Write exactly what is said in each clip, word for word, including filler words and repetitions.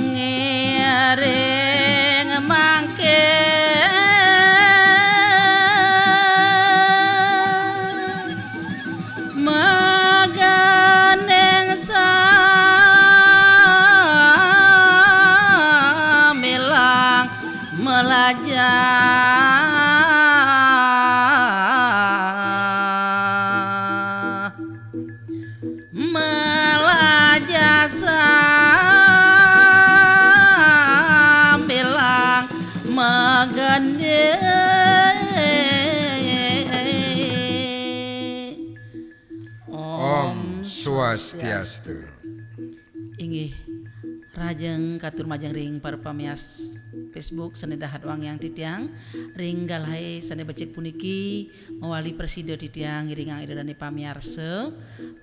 Ngiring mangkin meganing samilang melajah. Melajah sambilang megende. Om Swastiastu. Inggih, rahajeng katur majeng ring para pamiarsa Facebook sane dahat wangiang titiang, ring galahé sane becik puniki, mawali prasida titiang ngiringang Ida Dane pamiarsa,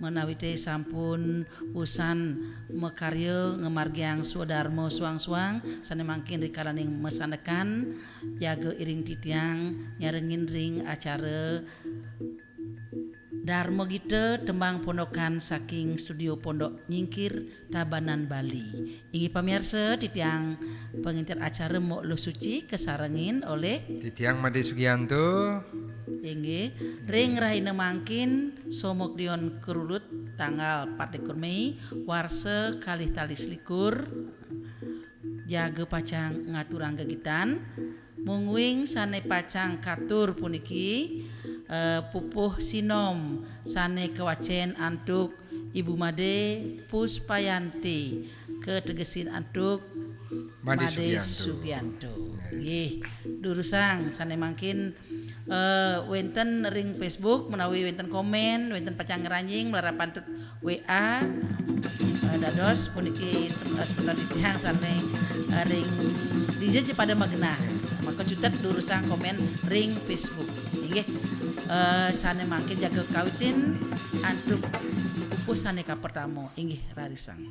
menawi te sampun usan makarya ngamargiang swadarma suang-suang, sane mangkin rikalaning masandekan, jaga iring titiang nyarengin ring acara Darma Gita tembang pondokan saking Studio Pondok Nyingkir, Tabanan, Bali. Inggih pamiarsa, titiang panginter acara Mok Luh Suci kasarengin olih titiang Made Sugianto. Inggih, ring rahina mangkin, Somok Dion Kerulut, tanggal patlikur Mei, warsa kalih tali selikur, jaga pacang ngaturang gegitan. Mungguing sane pacang katur puniki, eh, pupuh sinom sane kawacen antuk Ibu Made Puspayanti, kategesin antuk Made Made Sugianto. Sugianto. Nggih. Nggih, durusang sane mangkin, eh, wenten ring Facebook, menawi wenten komen, wenten pacang ngranjing, malarapan tut W A, eh, dados puniki, eh, semeton titiang sane, eh, ring dija ja pada magenah. Maka cutet durusang komen ring Facebook. Inggih, eh, sane mangkin jaga kawitin antuk pupuh sane kapertama. Inggih, rarisang.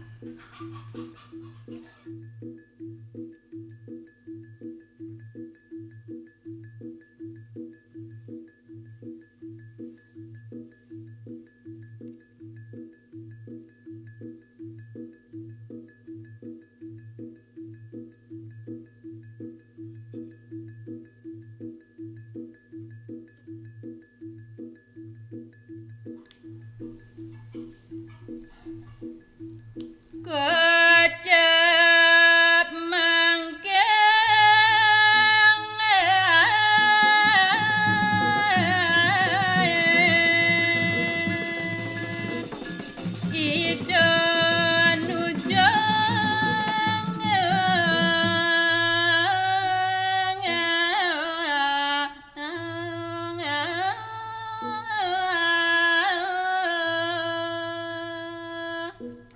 Kocap mangkeng Ida nujeng.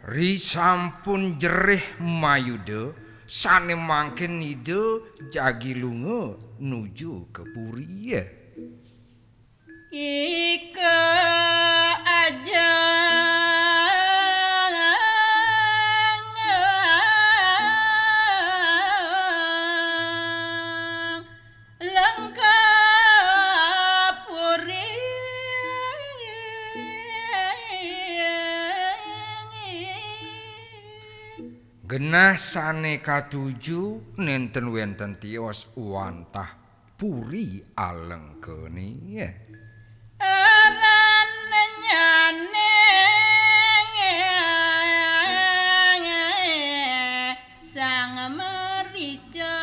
Risampun jerih mayuda, sane mangkin Ida jagi lunga nuju ka puri. Ika ajeng Lengkapuri. Genah sane katuju nenten wenten tios wantah puri Alengkane. Arannyane Sang Marica.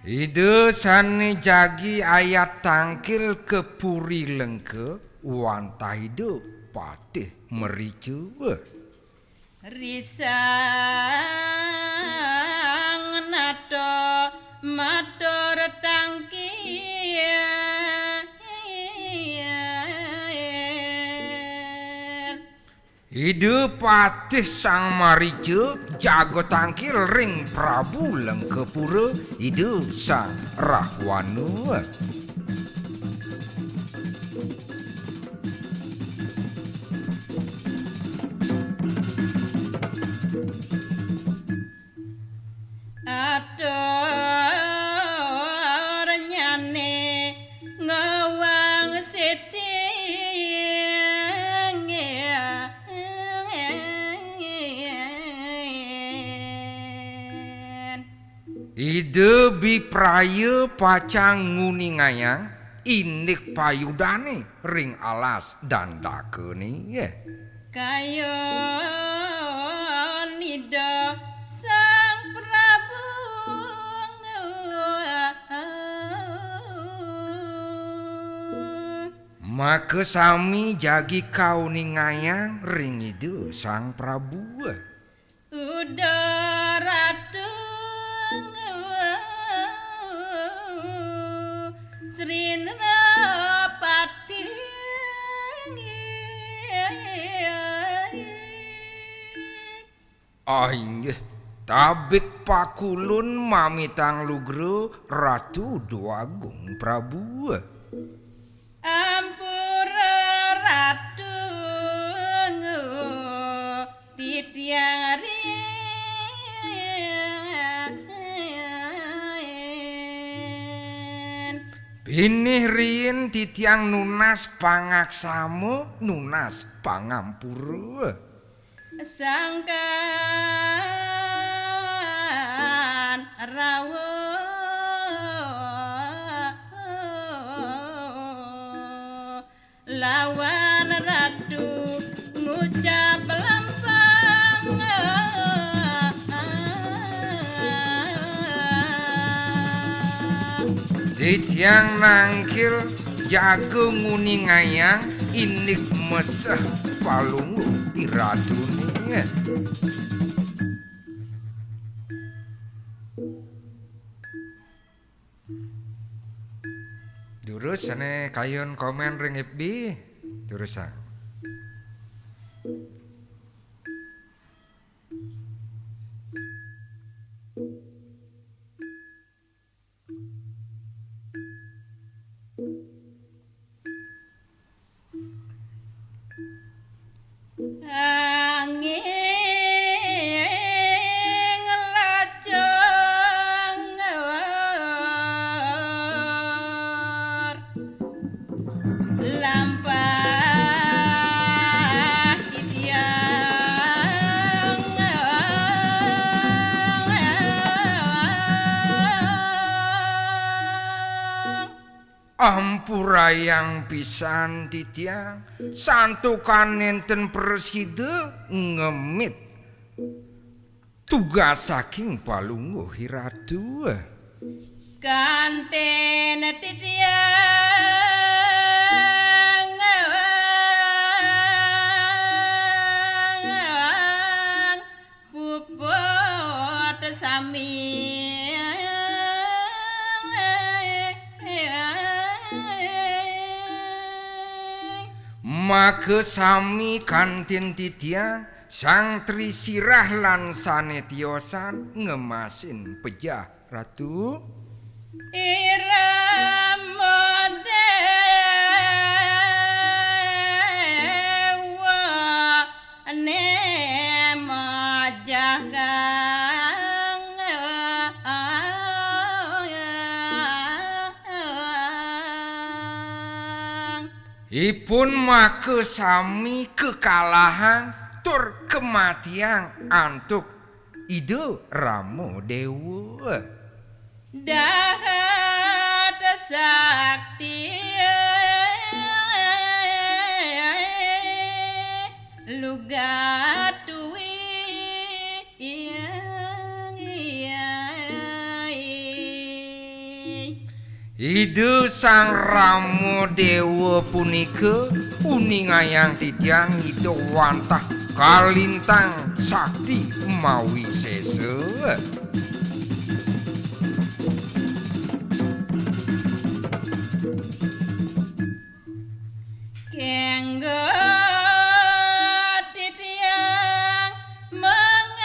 Ida sane jagi ayat tangkil ka Puri Lengka, wantah Ida patih merica. Risang nata matur tangkil. Ida patih Sang Marica jaga tangkil ring Prabu Lengkapura, Ida Sang Rahwana. Praya pacang nguningayang indik payudané ring alas Dandakané. Kayun Ida Sang Prabu. Makasami jagi kauningayang ring Ida Sang Prabu. Uda Ratu Srinapati. Ah, inggih, tabik pakulun mamitang lugra Ratu Déwagung Prabu. Ampura Ratu titiang riin. Pinih riin titiang nunas pangaksama, nunas pangampura. Sangkan rawuh lawan Ratu ngucap lempeng. Titiang nangkil jaga nguningayang indik meseh palungguh i ratuné. Durus ané kayun komén ring F B, durusang. Anging lacong lampah titiang. Ampurayang pisan titiang, santukan nénten prasida ngemit tugas saking Palungguh Iratu. Kanten titiang puput sami. Maka sami kantin titiang, Sang Trisirah lan sané tiosan ngemasin pejah Ratu. Irama Déwa né majagang. Ipun maka sami kakalahang tur kamatiang antuk Ida Rama Déwa. Dahat sakti lugat dwi. Ida Sang Rama Déwa punika uningayang titiang Ida wantah kalintang sakti mawisésa. Kengga titiang mangarepin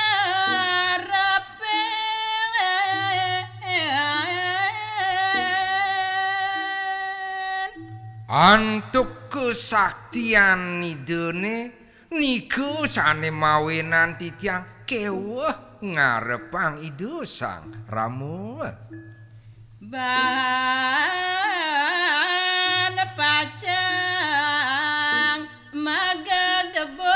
antuk kasaktian Idané nika sané mawinan titiang kéweh ngarepang Ida Sang Rama. Ban pacang magegebogan.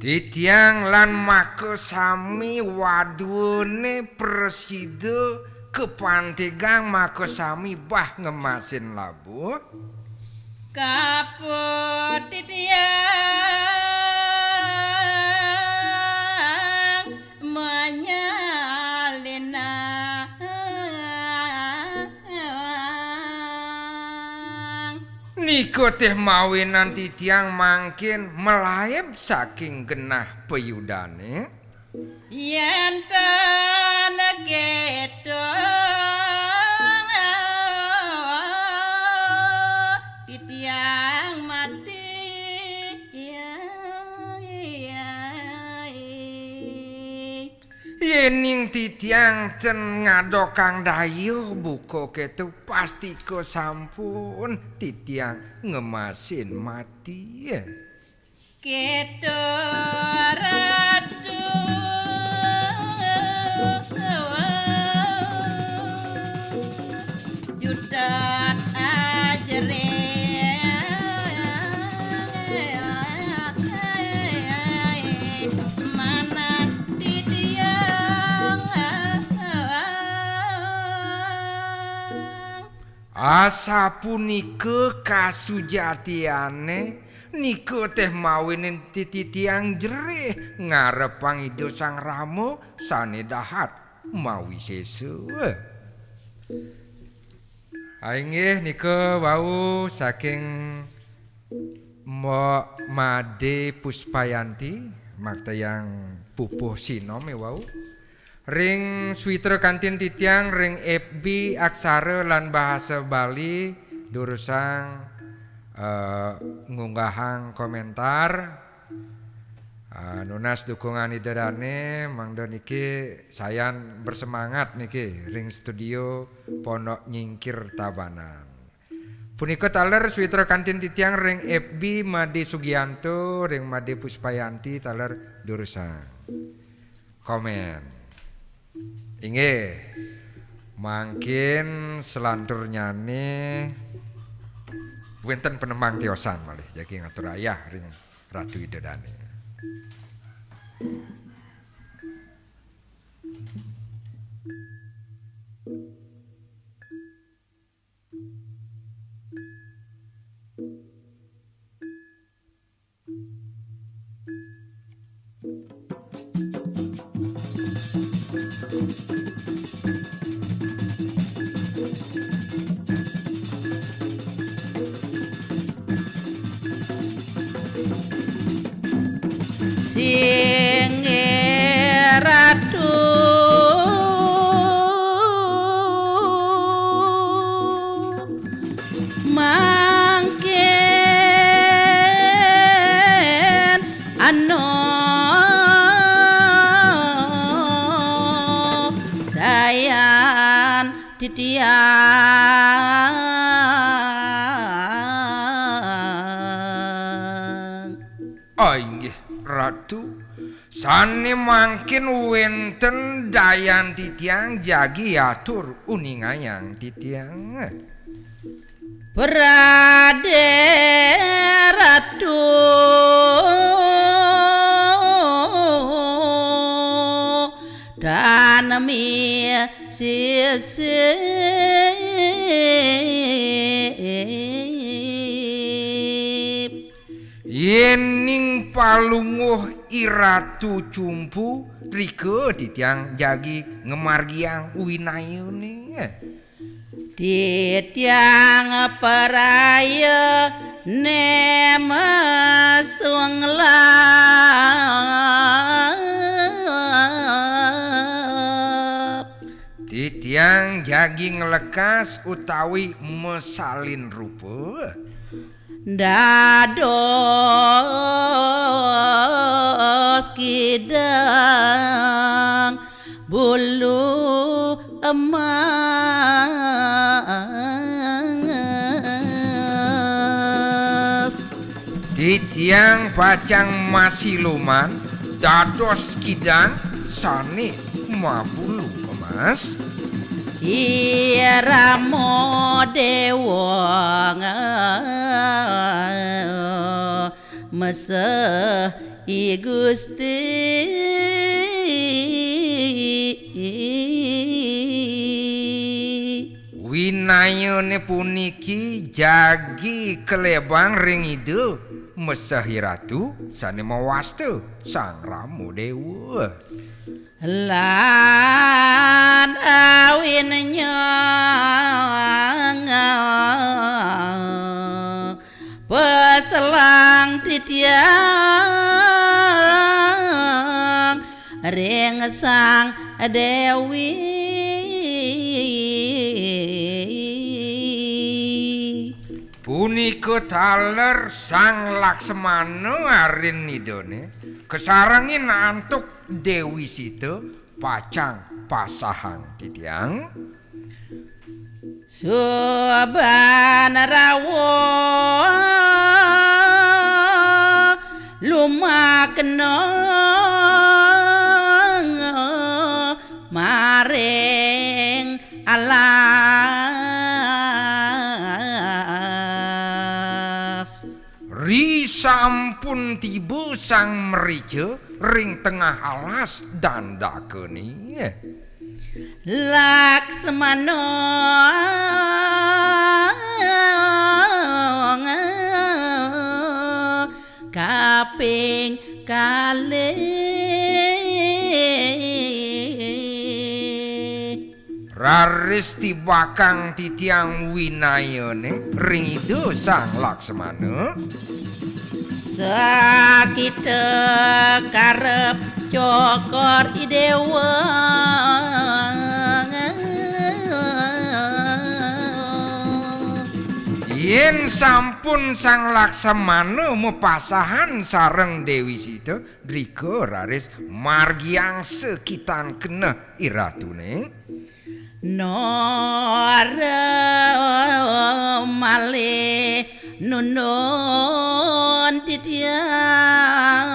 Titiang lan makasami waduané prasida kapantegang makasami bah ngemasin labuh. Kaput titiang manyalinang. Nika teh mawinan titiang mangkin malaib saking genah payudané. Yén tan kéto titiang mati. Yéning titiang ten ngadokang daya buka kéto, pastika sampun titiang ngemasin mati. Kéto Ratu jutak ajeré manah titiang. Asapunika kasujatiané, nika teh mawinan titiang jerih ngarepang Ida Sang Rama sané dahat mawisésa. Inggih nika wau saking Mbok Madé Puspayanti, maktayang pupuh sinom wau. Ring switra kantin titiang ring F B Aksara lan Bahasa Bali, durusang, eh, ngunggahang komentar. Eh, nunas dukungan Ida dané, mangda niki sayan bersemangat niki ring studio Pondok Nyingkir Tabanan. Punika taler switra kantin titiang ring F B Madé Sugianto, ring Madé Puspayanti taler durusang komén. Inggih, mangkin selanturnyané wénten panembang tiosan malih jagi ngatur ayah ring Ratu Ida Dané. Singgih Ratu mangkin anu dayan titiang. Ah, inggih, Ratu. Sané mangkin wénten dayan titiang jagi atur uningayang titiang. Pradé Ratu tanemi sisip. Yéning palungguh I Ratu Cumpu, rika titiang jagi ngamargiang winayané. Titiang paraya né masunglap. Titiang jagi nglekas utawi masalin rupa. Dados kidang bulu emas. Titiang pacang masiluman dados kidang sané mabulu emas. Irama déwa meseh I Gusti. Winayane puniki jagi kalebang ring Ida Mesah Ratu sane mawasta Sang Rama Dewa. Lan awinnya peselang titiang ring Sang Dewi. Punika taler Sang Laksmana arin Idane kasarengin antuk Dewi Sita pacang pasahang titiang. Suban rawuh lumakna maring alas. Ri sampun tiba Sang Mreja ring tengah alas dandakane. Laksmana kaping kalih. Raris tibakang titiang winayane ring Ida Sang Laksmana. Sakita karep cokor i dewa. Yen sampun Sang Laksmana mapasahan sareng Dewi Sita, drika raris margiang sakitan keneh iratune. Nora malih nunun titiang.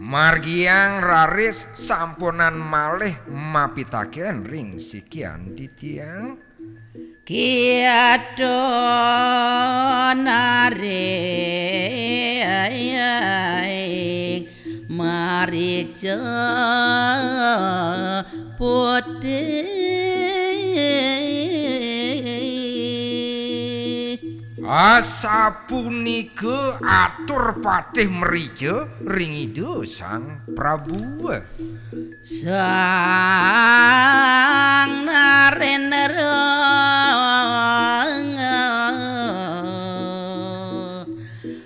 Margiang raris sampunan malih mapitaken ring sikian titiang. Kita naring marica putih. Asapunika atur patih mrija ring Ida Sang Prabu. Sang Narendra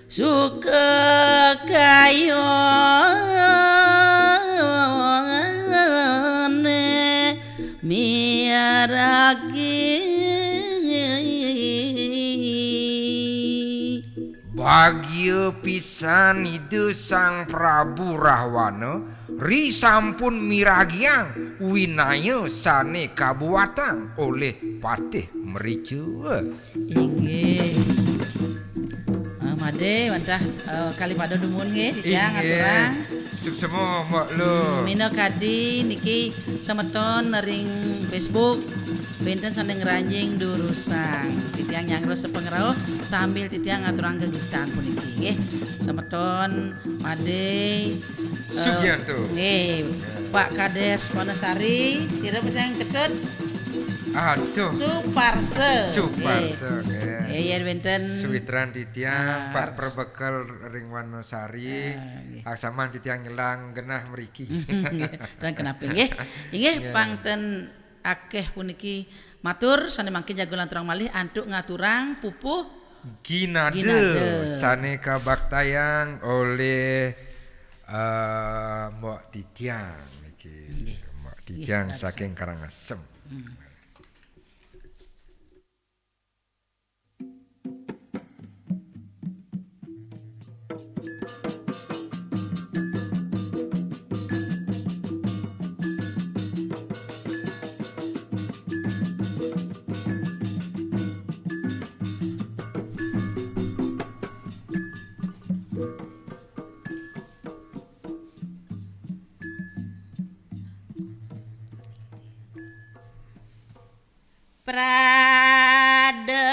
suka kayune miragi. Bagia pisan Ida Sang Prabu Rahwana ri sampun miragiang winaya sane kabuatang olih Patih Mrija. Inggih. Ah, Made wantah, eh, kalih pada dumun nggih, titiang. Inggih. Aturang. Suksema, Mbok Lu. Hmm, minakadi niki semeton ring Facebook, wenten sane ngranjing durusang. Titiang nyanggra sapangrauh sambil titiang ngaturang geguritan puniki, nggih. Semeton Made, eh, Sugianto. Nggih. Pak Kades Wonosari, sira sing ketut? Aduh. Suparsa. Suparsa, nggih. Nggih. Eh, yen wenten sawitran titiang, ah, Pak Perbekel ring Wonosari. Ah, nggih. Aksaman titiang nyelang genah mriki. Dan kenapa, nggih? Inggih, nggih. Pang ten akeh puniki matur sane mangkin jaga lanturang malih antuk ngaturang pupuh ginada, ginada sane kabaktayang olih, eh, Mbok Titiang niki. Nggih. Mbok Titiang, nggih, saking Karangasem. Hmm. Prade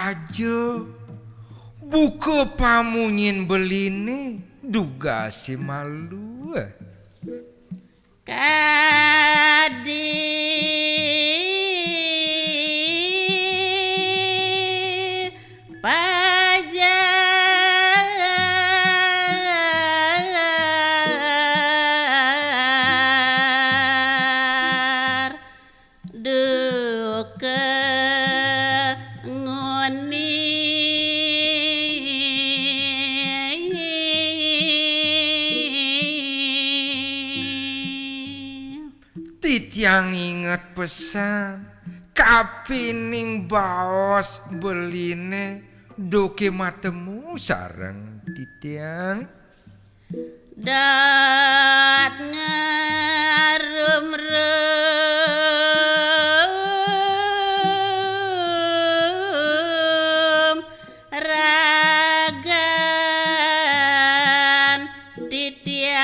Aja buka pamunyin beliné, dugasé malu. Kadi pajar duka nguni. Titiang inget pesan, kapining baos beliné duké matemu sareng titiang. Dat ngarumrum ragan titiang.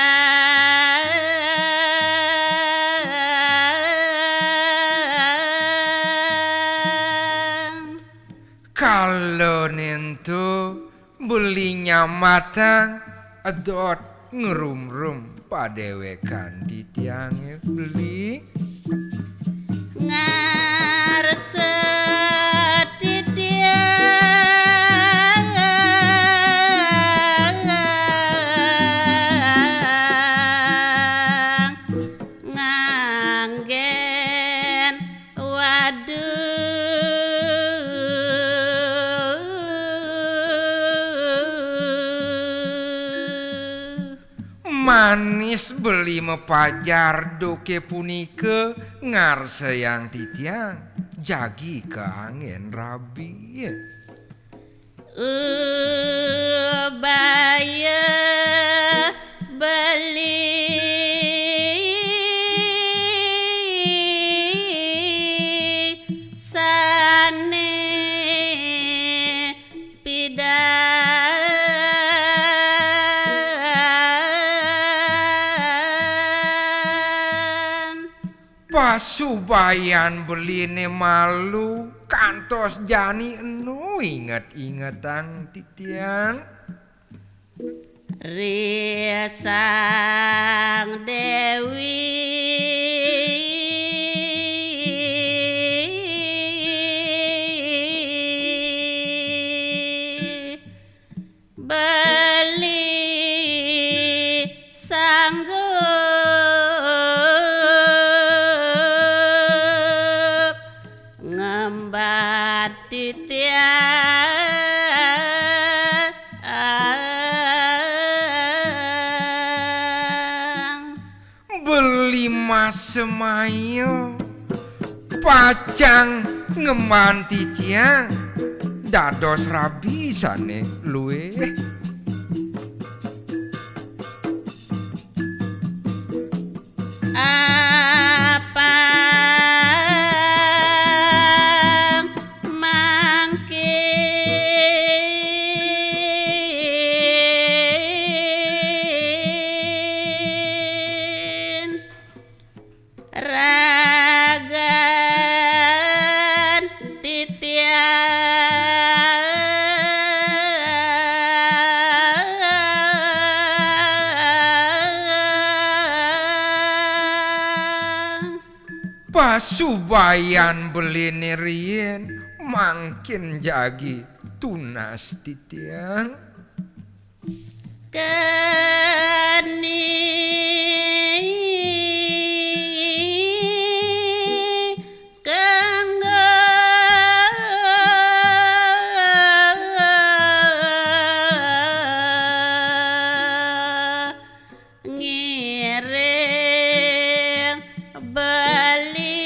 Kala nénto beli nyamatang edot ngrumrum padéwékan titiangé beli. Ngarsa titiang nganggén. Waduh. Manis beli mapajar duké punika ngarsayang titiang jagi kaanggén rabi. Ubaya beli sané pidan. Pasubayan beliné malu kantos jani enu inget-ingetang titiang. Ri Sang Déwi beli sanggup ngemban titiang. Beli masemaya pacang ngemban titiang dados rabi sané luih. Apang mangkin ragan titiang. Pasubayan beliné riin mangkin jagi tunas titiang. Keni kanggo ngiring beli.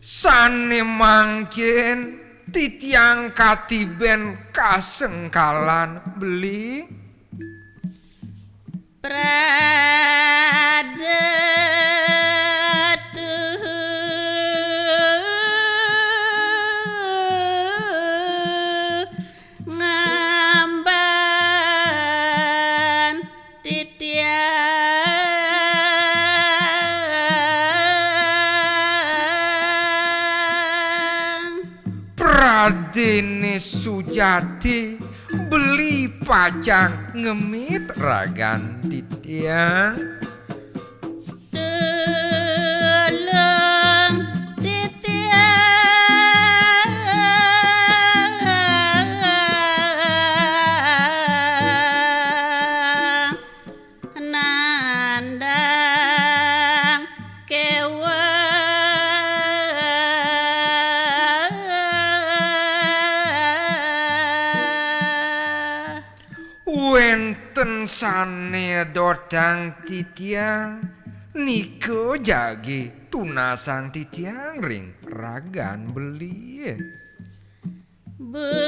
Sané mangkin titiang katibén kasengkalan beli. Pradatuh ngemban titiang. Sujati, beli pacang ngemit ragan titiang. Tulung titiang nandang kéweh. Wénten sané dotang titiang, nika jagi tunasang titiang ring ragan beli. Buat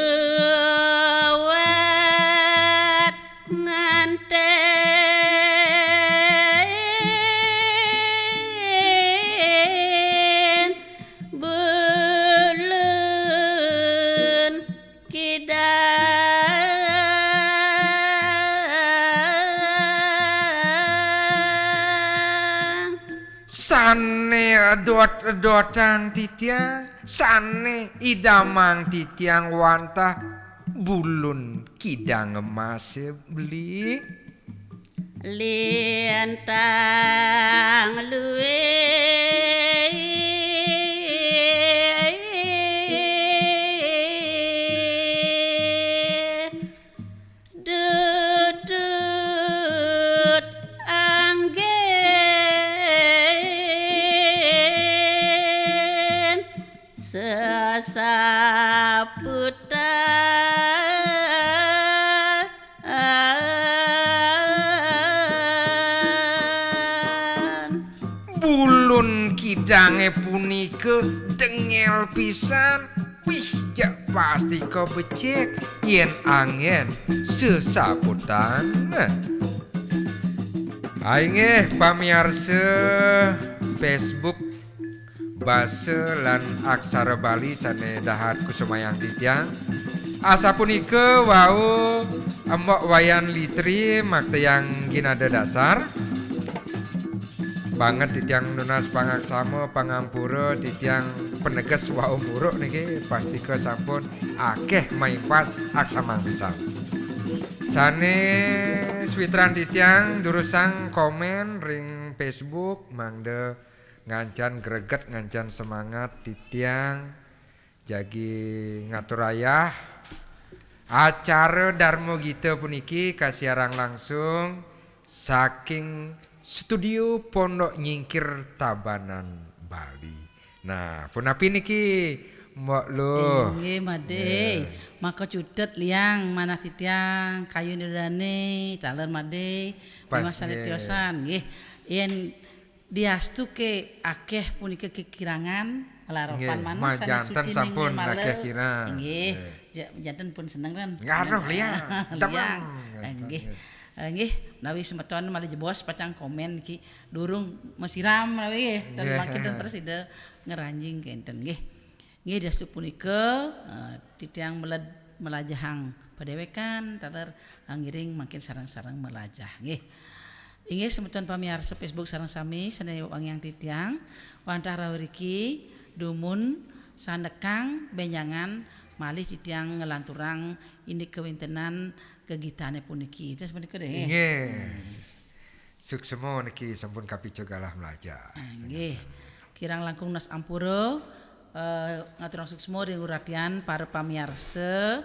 nganten bulun kidang. Sané edot-edotang titiang, sané idamang titiang wantah bulun kidang emasé beli. Lintang luih dudut anggén sesaputan. Bulun kidangé punika dengel pisan. Wih, jak pastika becik yén anggén sesaputan. Inggih pamiarsa Facebook Basa lan Aksara Bali sané dahat kusumayang titiang. Asapunika wau Embok Wayan Litri maktayang ginada dasar. Banget titiang nunas pangaksama, pangampura, titiang paneges wau muruk niki, pastika sampun akéh maimpas aksamang pisan. Sané sawitran titiang durusang komén ring Facebook, mangda ngancan greget, ngancan semangat titiang jagi ngaturayah acara Darma Gita puniki kasiarang langsung saking studio Pondok Nyingkir Tabanan, Bali. Nah, punapi niki, Mbok Luh? Inggih, Madé. Nggih. Maka cutet liang manah titiang kayun ida dané, taler Madé, Pas, Mas Sané nggih. Tiosan, nggih. Yén diastu ké akéh punika kekirangan, lalaropan Nggih, manah sané majanten suci ning sampun nirmala. Akéh kirang. Inggih, Nggih. ja-, janten pun seneng kan. Nggih, aduh, Nggih. Liang. Liang. Damang. Inggih. Nggih. Eh, nggih, menawi semeton malih jebos pacang komén niki durung masiram menawi nggih. Ten Nggih. Mangkin ten prasida ngranjing kénten nggih. Nggih, diastu punika, eh, titiang meled melajahang padéwékan, taler, eh, ngiring mangkin sareng-sareng melajah nggih. Inggih semeton pamiarsa Facebook sareng sami sané wangiang titiang, wantah rauh riki dumun sanekang bénjangan malih titiang nglanturang indik kawéntenan gegitané puniki. Terus punika deh. Inggih. Hmm. Suksma niki sampun kapica galah mlajah. Ah, nggih. Kirang langkung nunas ampura, eh, ngaturang suksma ring uratian para pamiarsa,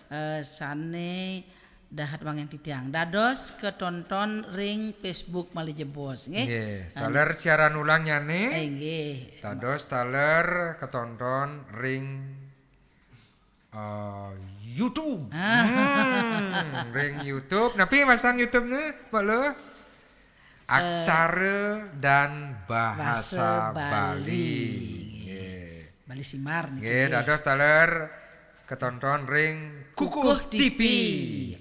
eh, sané dahat wangiang titiang. Dados katonton ring Facebook malih jebos, nggih. Nggih. Taler siaran ulangnyané. Eh, nggih. Dados taler katonton ring eh, YouTube. Ah. Hmm, ring YouTube. Napi wastan YouTube-né, Mbok Luh? Eh, Aksara dan Bahasa Bahasa Bali. Bali. Nggih. Bali Simar niki. Nggih, dados taler katonton ring Kukuh Kukuh T V, T V.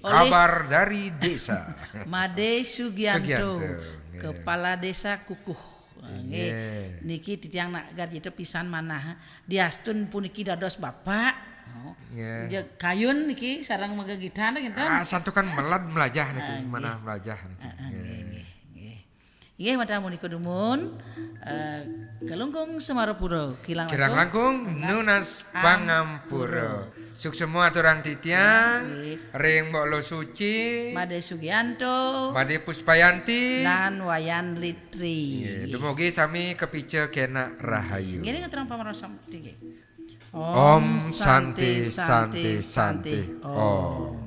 Oleh Kabar dari Desa. Madé Sugianto, Sugianto, nggih. Kepala Desa Kukuh. Nggih. Nggih. Niki titiang nak garjita pisan manah. Diastun puniki dados bapak. Oh. Nggih. Ja-, kayun niki sareng magegitan kinten. Ah, santukan meled melajah niki, Ah, nggih. Manah melajah niki. Ah, ah, nggih, Nggih. Nggih, nggih. Nggih, mata punika dumun, eh, Kelungkung Semarapura, kirang langkung nunas pangampura. Suksma aturang titiang ring Mbok Lo Suci, Made Sugianto, Made Puspayanti, lan Wayan Litri. Nggih, dumugi sami kapica kenak rahayu. Nggih, ngaturang pamarasa tinggi. Om Santi, Santi, Santi, Om.